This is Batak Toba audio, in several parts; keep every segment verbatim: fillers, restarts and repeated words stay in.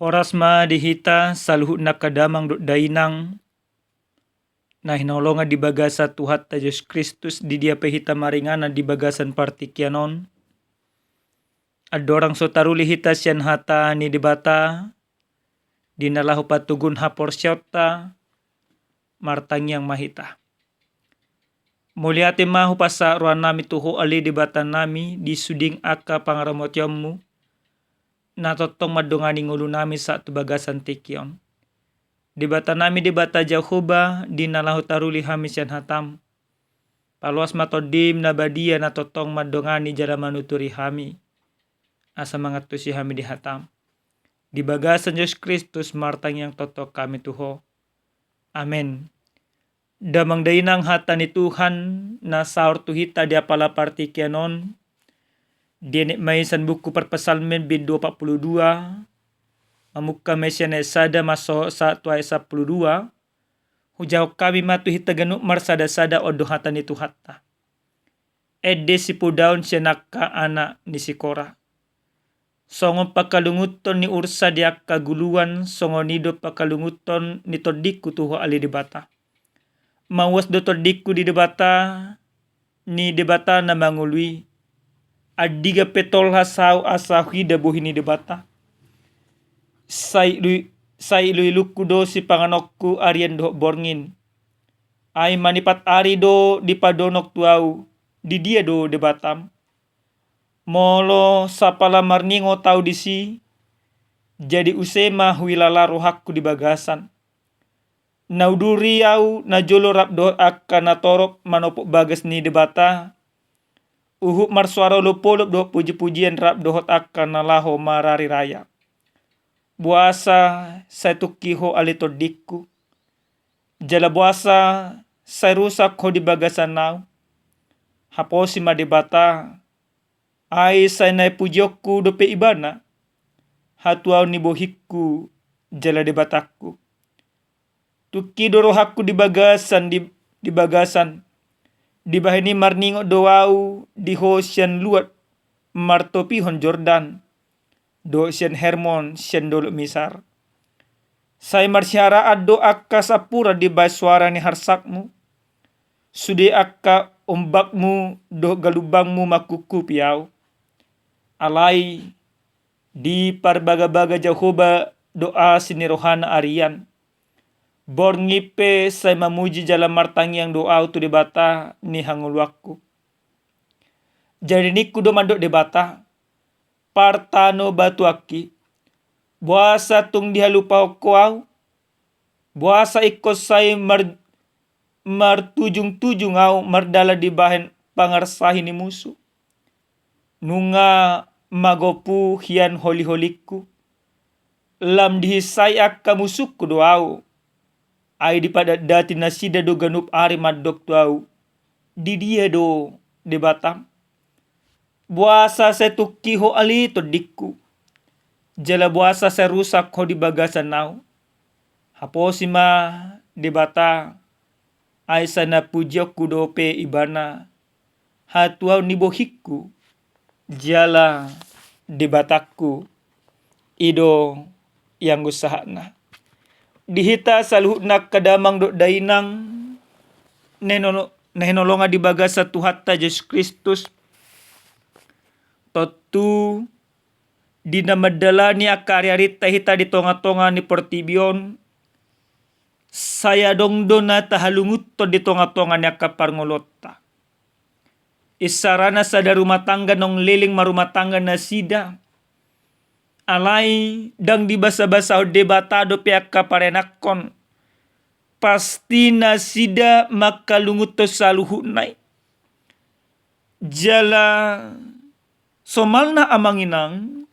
Horas ma di hita saluhutna angka damang dohot dainang na hinaholongan di bagasan Tuhanta Jesus Kristus, di dia pe hita maringanan di bagasan partingkian on. Andorang so taruli hita sian hata ni Debata, di na laho patoguhon haporseaonta, martangiang ma hita. Mauliate ma hupasahat rohanami tu Ho ale Debatanami di sude angka pangaramotionmu, na tongtong mandongani ngolunami sahat tu bagasan tingki on. Debatanami Debata Jahowa, di na laho taruli hami sian hatam, paloas ma Tondim na badia na tongtong mandongani jala manuturi hami, asa mangantusi hami di hatam. Di bagasan Jesus Kristus martangiang tongtong hami tu Ho. Amen. Damang dainang, hata ni Tuhan na saor tu hita di apala partingkian on, dienet ma i sian buku Parpsalmen bindu opat pulu dua, mamungka ma i sian ayat sada mansai sahat tu ayat sampulu dua. Hujahahon hami ma tu hita ganup marsada-sada, on do hata ni Tuhanta. Ende sipodaon sian angka anak ni si Kora. Songon pangkalungunhon ni ursa di angka guluan, songon i do pangkalungunhon ni tondingku tu Ho ale Debata. Mauas do tondingku di Debata, ni Debata na mangolu i. Andigan pe tolhas ahu asa huida bohi ni Debata. Sai ilu-, sai ilu-ilungku do sipanganonku arian dohot borngin. Ai manipat ari do dipadonok tu ahu, di dia do Debatam? Molo sapala marningot ahu disi, jadi use ma huilala rohangku di bagasan. Na udur i ahu najolo rap dohot angka natorop manopot bagas ni Debata, huhut marsoara olopolop dohot pujipujian rap dohot angka na laho marari raya. Boasa sai tungki ho ale tondingku? Jala boasa sai rusak ho di bagasan ahu? Haposi ma Debata, ai sai na pujionku dope Ibana, hatuaon ni bohingku jala Debatangku. Tungki do rohangku di bagasan, di, di bagasan. Dibahen i marningot do ahu di ho sian luat martopihon Jordan, dohot sian Hermon sian dolok Misar. Sai marsiharaan do angka sampuran dibahen soara ni harsakmu. Sude angka ombakmu dohot galumbangmu mangkungkupi ahu. Alai diparbagabaga Jahowa do asi ni rohana arian. Borngin pe sai mamuji jala martangiang do ahu tu Debata ni hangoluanku. Jadi ningku do mandok Debata, partanobatuanki, boasa tung dihalupahon ho ahu? Boasa ingkon sai mar-, martujungtujung ahu mardalan dibahen pangarsahi ni musu? Nunga magompu hian holiholingku, lam dihinsai angka musungku do ahu. Ai dipadatdati nasida do ganup ari mandok tu ahu, di dia do Debatam? Boasa sai tungki ho ale tondingku? Jala boasa sai rusak ho di bagasan ahu? Haposi ma Debata, ai sai na pujionku dope Ibana, hatuaon ni bohingku jala Debatangku. I do ianggo sahatna. Di hita saluhutna angka damang dohot dainang, na hino-, na hinaholongan di bagasan Tuhanta Jesus Kristus, tontu di na mandalani angka ariarinta hita di tongatonga ni portibi on, sai adong do na tahalungunhon di tongatonga ni angka parngoluonta. Isarana sada rumah tangga naung leleng marumah tangga nasida, alai ndang dibasabasahon Debata dope angka parenakkon. Pasti nasida mangkalungunhon saluhutna i. Jala somalna, amang inang,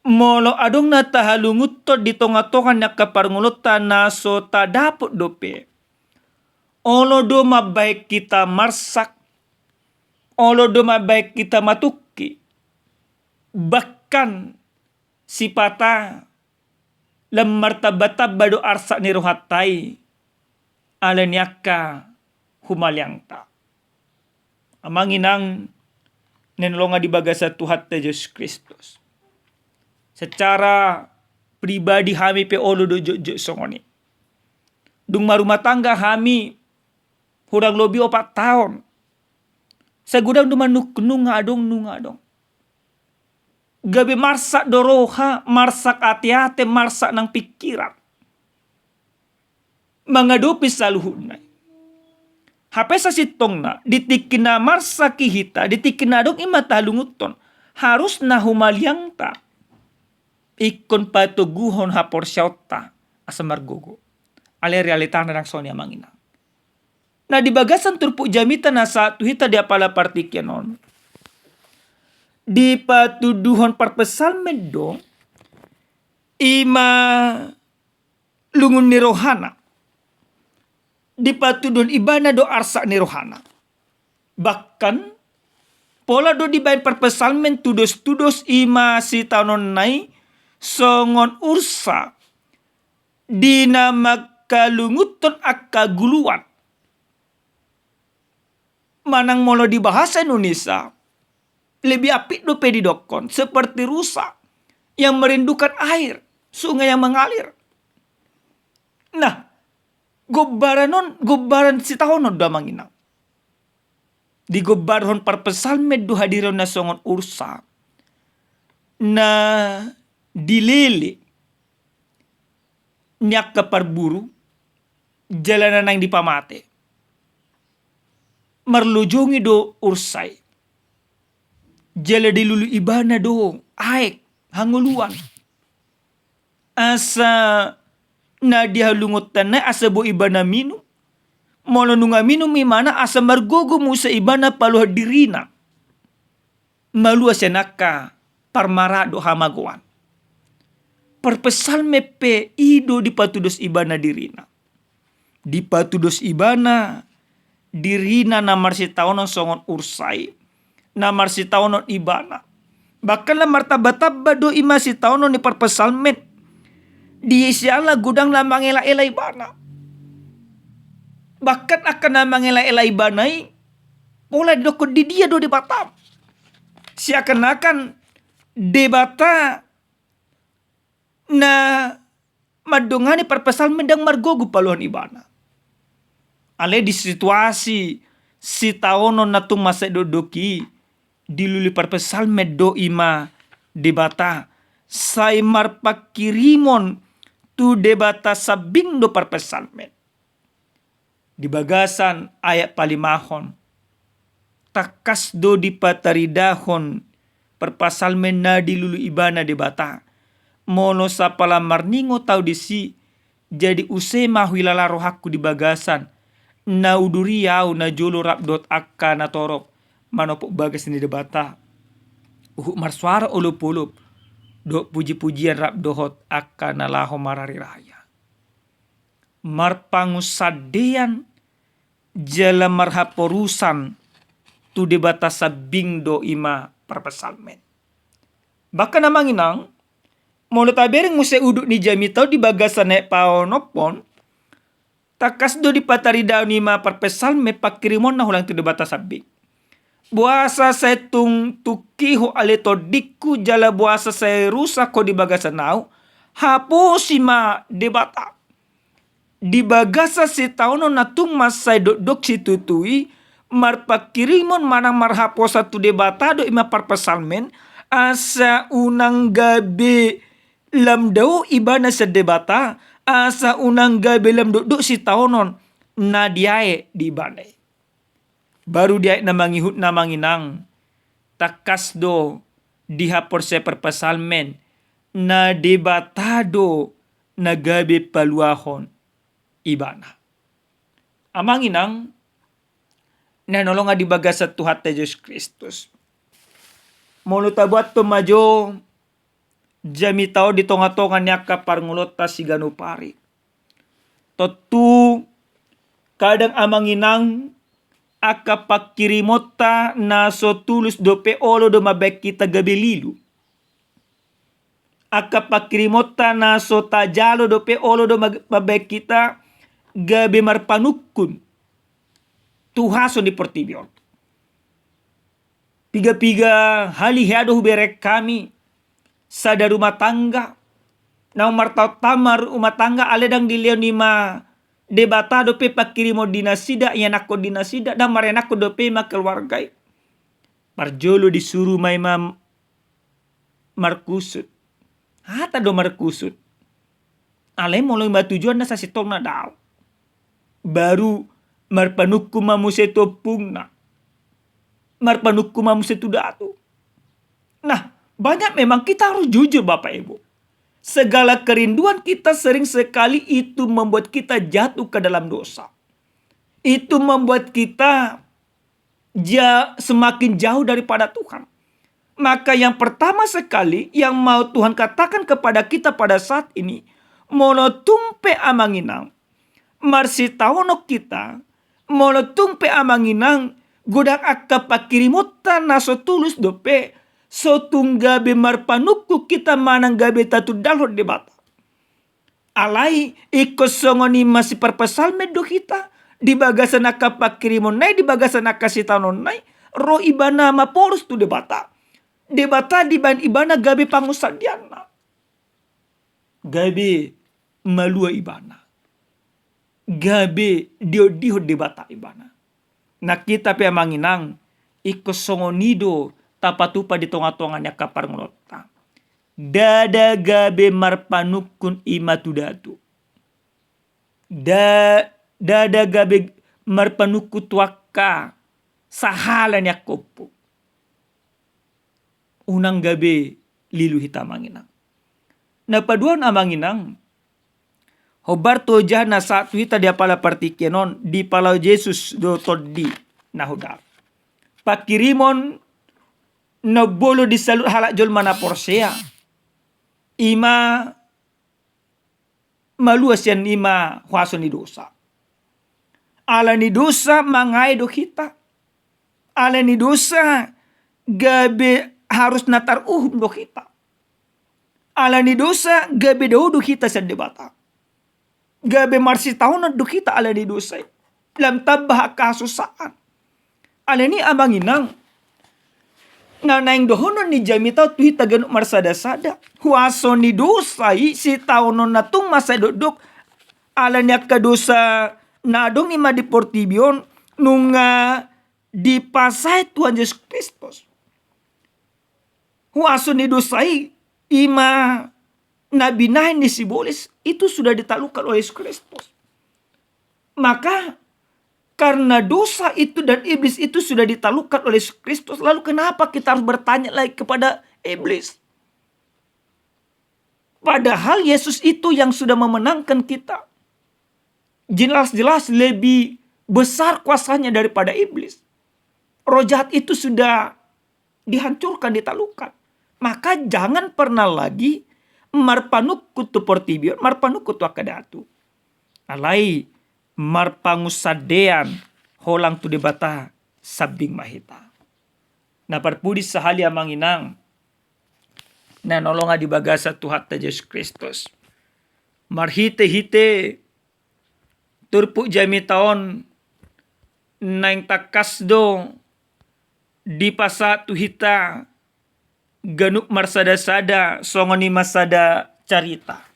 molo adong na tahalungunhon di tongatonga ni angka parngoluonta na so tadapot dope, olo do mambahen hita marsak, olo do mambahen hita matungki. Bahkan sipata lam martambatamba do arsak ni rohanta i ala ni angka humaliangta. Amang inang na hinaholongan di bagasan Tuhanta Jesus Kristus, secara pribadi hami pe olo do jotjot songon i. Dung marumah tangga hami hurang lobi opat taon. Sai godang do manungkun nunga adong, nunga adong. Gabe marsak do roha, marsak ateate, marsak nang pingkiran mangadopi saluhutna i. Hape sasintongna, di tingki na marsak i hita, di tingki na adong i ma tahalungunhon, harusna humaliangta ingkon patoguhon haporseaonta asa margogo. Alai realitana ndang songon i, amang inang. Na di bagasan turpuk jamita na sahat tu hita di apala partingkian on, dipatuduhon parpsalmen do i ma lungun ni rohana. Dipatuduhon ibana do arsak ni rohana. Bahkan pola do dibaen parpsalmen tudostudos i ma sitaononna i songon ursa di na mangkalungunhon angka guluan. Manang molo di bahasa Indonesia, lebih apik dope didokkon seperti rusa yang merindukan air, sungai yang mengalir. Nah, gombaran on, gombaran sitaonon do, amang inang. Digombarhon parpsalmen do hadirionna songon ursa na dilele ni angka parburu jala na naeng dipamate. Marlojongi do ursa i. Jala dilului ibana do aek hangoluan. Asa na dihalungunhonna i asa boi ibana minum. Molo nunga minum ibana asa margogo muse ibana paluahon dirina. Malua sian angka parmaraan dohot hamagoan. Parpsalmen pe i do dipatudos ibana dirina. Dipatudos ibana dirina na marsitaonon songon ursa i, na marsitaonon ibana. Bahkan na martambatamba do i ma sitaonon ni parpsalmen. Di siala godang na mangelaela ibana. Bahkan angka na mangelaela ibana i, pola didokkon di dia do Debata. Seakan-akan Debata na mandongani parpsalmen ndang margogo paluahon ibana. Alai di situasi sitaonon na tung mansai dokdok i, dilului parpsalmen do i ma Debata, sai marpangkirimon tu Debata sambing do parpsalmen. Di bagasan ayat palimahon, tangkas do dipataridahon parpsalmen na dilului ibana Debata. Molo sapala marningot ahu disi, jadi use ma huilala rohangku di bagasan na udur i ahu najolo rap dohot angka natorop manopot bagas ni Debata. Huhut marsoara olopolop dohot pujipujian rap dohot angka na laho marari raya. Marpangunsandean jala marhaporusan tu Debata sambing do i ma parpsalmen. Bahkan amang inang, molo tabereng muse udut ni jamita on di bagasan ayat paonomhon, tangkas do dipataridahon i ma parpsalmen pangkirimonna hulang tu Debata sambing. Boasa sai tung tungki ho ale tondingku jala boasa sai rusak ho di bagasan ahu? Haposi ma Debata. Di bagasan sitaonon na tung mansai dokdok situtu i, marpangkirimon manang marhaposan tu Debata do i ma parpsalmen, asa unang gabe lam dao ibana sian Debata, asa unang gabe lam dokdok sitaonon na diae di ibana i. Baru di ayat na mangihutna amang inang, tangkas do dihaporseai parpsalmen na Debata do na gabe paluahon ibana. Amang inang na hinaholongan di bagasan Tuhanta Jesus Kristus, molo tabuathon ma jo jamita on di tongatonga ni angka parngoluonta siganup ari, tontu kadang amang inang angka pangkirimonta na so tulus dope olo do mambaen hita gabe lilu. Angka pangkirimonta na so tajalo dope olo do mag-, mambaen hita gabe marpanungkun tu haso ni portibi on. Piga-piga hali hea do hubereng hami sada rumah tangga naung martaon-taon marumah tangga, alai ndang dilehon i ma Debata dope pangkirimon di nasida, ianakhon di nasida, ndang marianakhon dope i ma keluarga i. Parjolo disuru ma i ma markusut. Hata do markusut. Alai molo i ma tujuanna, sasintongna daong. Baru marpanungkun ma muse tu ompungna. Marpanungkun ma muse tu datu. Nah, banyak memang kita harus jujur, Bapak Ibu. Segala kerinduan kita sering sekali itu membuat kita jatuh ke dalam dosa. Itu membuat kita ja-, semakin jauh daripada Tuhan. Maka yang pertama sekali yang mau Tuhan katakan kepada kita pada saat ini, molo tung pe amang inang, marsitaonon hita, molo tung pe amang inang, godang angka pangkirimonta na so tulus dope, so tung gabe marpanungkun hita manang gabe tatundalhon Debata. Alai ingkon songon i ma siparpsalmen do hita, di bagasan angka pangkirimonna i, di bagasan angka sitaononna i, ro ibana maporus tu Debata. Debata dibaen ibana gabe pangunsandeanna. Gabe malua ibana. Gabe diondihon Debata ibana. Nang hita pe amang inang, ingkon songon i do tapatupa di tonga-tonga ni angka parngoluonta. Ndada gabe marpanungkun i ma tu datu. Nda-, ndada gabe marpanungkun tu angka sahala ni angka ompung. Unang gabe lilu hita amang inang. Na paduahon amang inang, hombar tu ojahan na sahat tu hita di apala partingkian on, dipalao Jesus do tondi na hodar. Pangkirimon na umbolon di saluhut halak jolma na porsea, i ma malua sian i ma huaso ni dosa. Ala ni dosa mangae do hita. Ala ni dosa gabe harus na taruhum do hita. Ala ni dosa gabe dao do hita sian Debata. Gabe marsitaonon do hita ala ni dosa i. Lam tamba angka hasusaan. Alani i amang inang, na naeng dohonon ni jamita on tu hita ganup marsada-sada, huaso ni dosa i, sitaononna tung mansai dokdok, ala ni angka dosa na adong i ma di portibi on, nunga dipasahat Tuhan Jesus Kristus. Huaso ni dosa i, i ma na binahen ni sibolis, itu sudah ditaklukkan oleh Yesus Kristus. Maka, karena dosa itu dan iblis itu sudah ditaklukkan oleh Yesus Kristus, lalu kenapa kita harus bertanya lagi kepada iblis? Padahal Yesus itu yang sudah memenangkan kita. Jelas-jelas lebih besar kuasanya daripada iblis. Roh jahat itu sudah dihancurkan, ditaklukkan. Maka jangan pernah lagi marpanungkun tu portibi on, marpanungkun tu angka datu. Alai marpangunsandean holang tu Debata sambing ma hita. Na parpudi sahali amang inang, na naeng holong di bagasan Tuhanta Jesus Kristus. Marhite-hite turpuk jamita on naeng tangkas do dipasahat tu hita ganup marsada-sada songon i ma sada carita.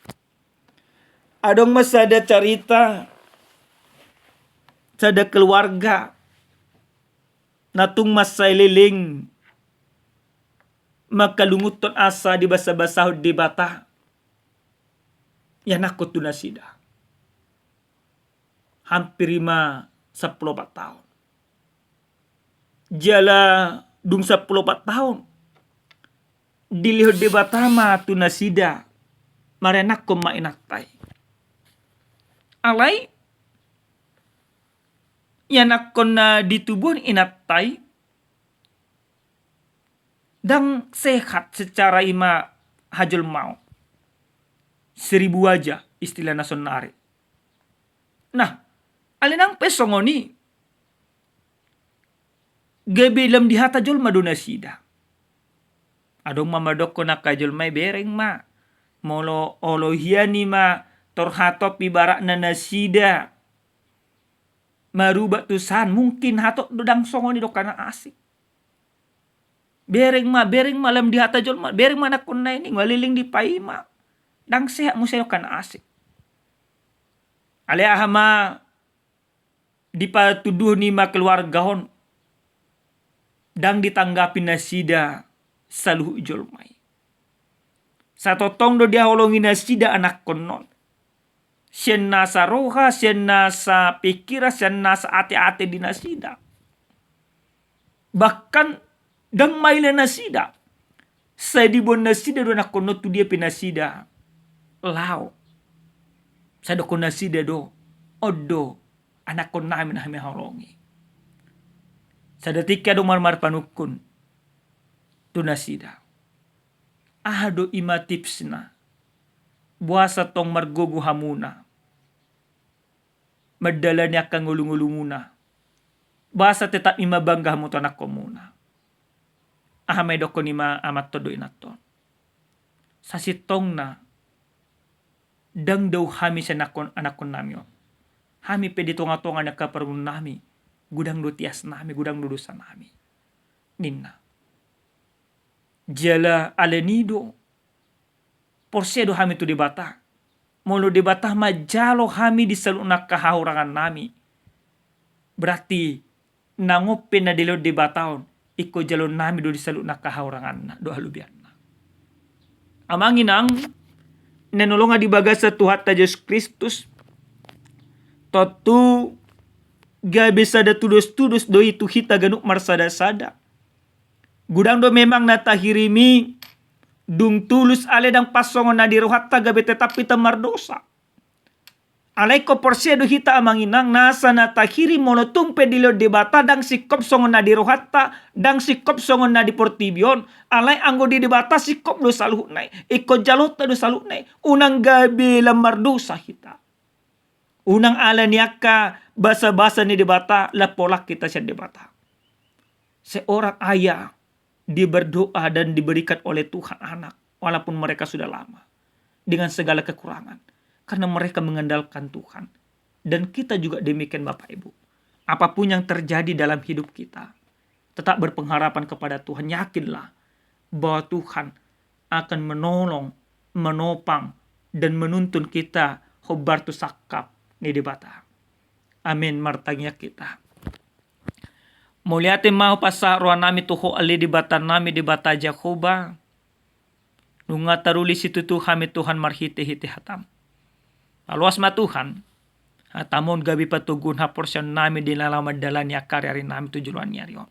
Adong ma sada carita, sada keluarga na tung mansai leleng mangkalungunhon asa dibasa-basahon Debata ianakhon tu nasida. Hampir i ma sampulu opat taon. Jala dung sampulu opat taon, dilehon Debata ma tu nasida, marianakhon ma inanta i. Alai ianakhon na ditubuhon inanta i, ndang sehat secara i ma hajolmaon. Seribu wajah istilahna saonari. Nah, alai nang pe songon i, gabe lam dihata jolma do nasida. Adong ma mandokkon angka jolma i, bereng ma. Molo olo hian i ma tor hatop ibaratna nasida marubat tu san, mungkin hatop do, ndang songon i do angka na asing. Bereng ma, bereng ma, lam dihata jolma, bereng ma anakhonna i, ninna, leleng dipaima. ndang sehat muse do kan asing. Alai aha ma dipatuduhon i ma keluarga on, ndang ditanggapi nasida saluhut jolma i. Sai tongtong do dihaholongi nasida anakkon on. Sian nasa roha, sian nasa pikiran, sian nasa ateate di nasida. Bahkan ndang maila nasida. Sai diboan nasida do anakkon on tu dia pe nasida laho. Sai didokkon nasida do, on do anakkon nami na hami haholongi. Sada tingki adong marmar panungkun tu nasida. Aha do i ma tipsna? Boasa tong margogo hamuna mandalani angka ngolungolumuna? Boasa tetap i ma bangga hamu tu anakkonmuna? Aha ma idokkon i ma amanton dohot inanton? Sasintongna ndang dao hami sian anakkon, anakkon nami on. Hami pe di tongatonga ni angka parngoluon nami, godang do tias nami, godang do dosa nami, ninna. Jala alani i do porsea do hami tu Debata. Molo Debata manjalo hami di saluhut angka hahurangan nami, berarti nang on pe na dilehon Debata on, ingkon jaloon nami do di saluhut angka hahuranganna dohot halobianna. Amang inang na hinaholongan di bagasan Tuhanta Jesus Kristus, tontu gabe sada tudostudos do i tu hita ganup marsadasada. Godang do memang na tahirim i dung tulus, alai ndang pas songon na di rohanta, gabe tetap hita mardosa. Alai ingkon porsea do hita amang inang, nasa na tahirim molo tung pe dilehon Debata ndang singkop songon na di rohanta, ndang singkop songon na di portibi on, alai anggo di Debata singkop do saluhutna i. Ingkon jaloonta do saluhutna i, unang gabe lam mardosa hita. Unang alani angka basabasa ni Debata lam pola hita sian Debata. Seorang ayah dia berdoa dan diberikan oleh Tuhan anak, walaupun mereka sudah lama dengan segala kekurangan, karena mereka mengandalkan Tuhan. Dan kita juga demikian, Bapak Ibu. Apapun yang terjadi dalam hidup kita, tetap berpengharapan kepada Tuhan. Yakinlah bahwa Tuhan akan menolong, menopang, dan menuntun kita hombar tu sangkap ni Debata. Amin. Martangiang hita. Mauliate ma hupasahat roha nami tu Ho, ale Debata nami, Debata Jahowa. Nunga taruli situtu hami Tuhan marhitehite hataM. Paloas ma Tuhan hataM on gabe patoguhon haporseaon nami di na laho mandalani angka ariari nami tu joloan ni ari on.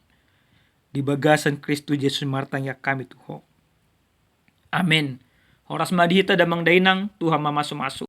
Di bagasan Kristus Jesus martangiang hami tu Ho. Amin. Horas ma di hita damang dainang, Tuhan ma mamasumasu.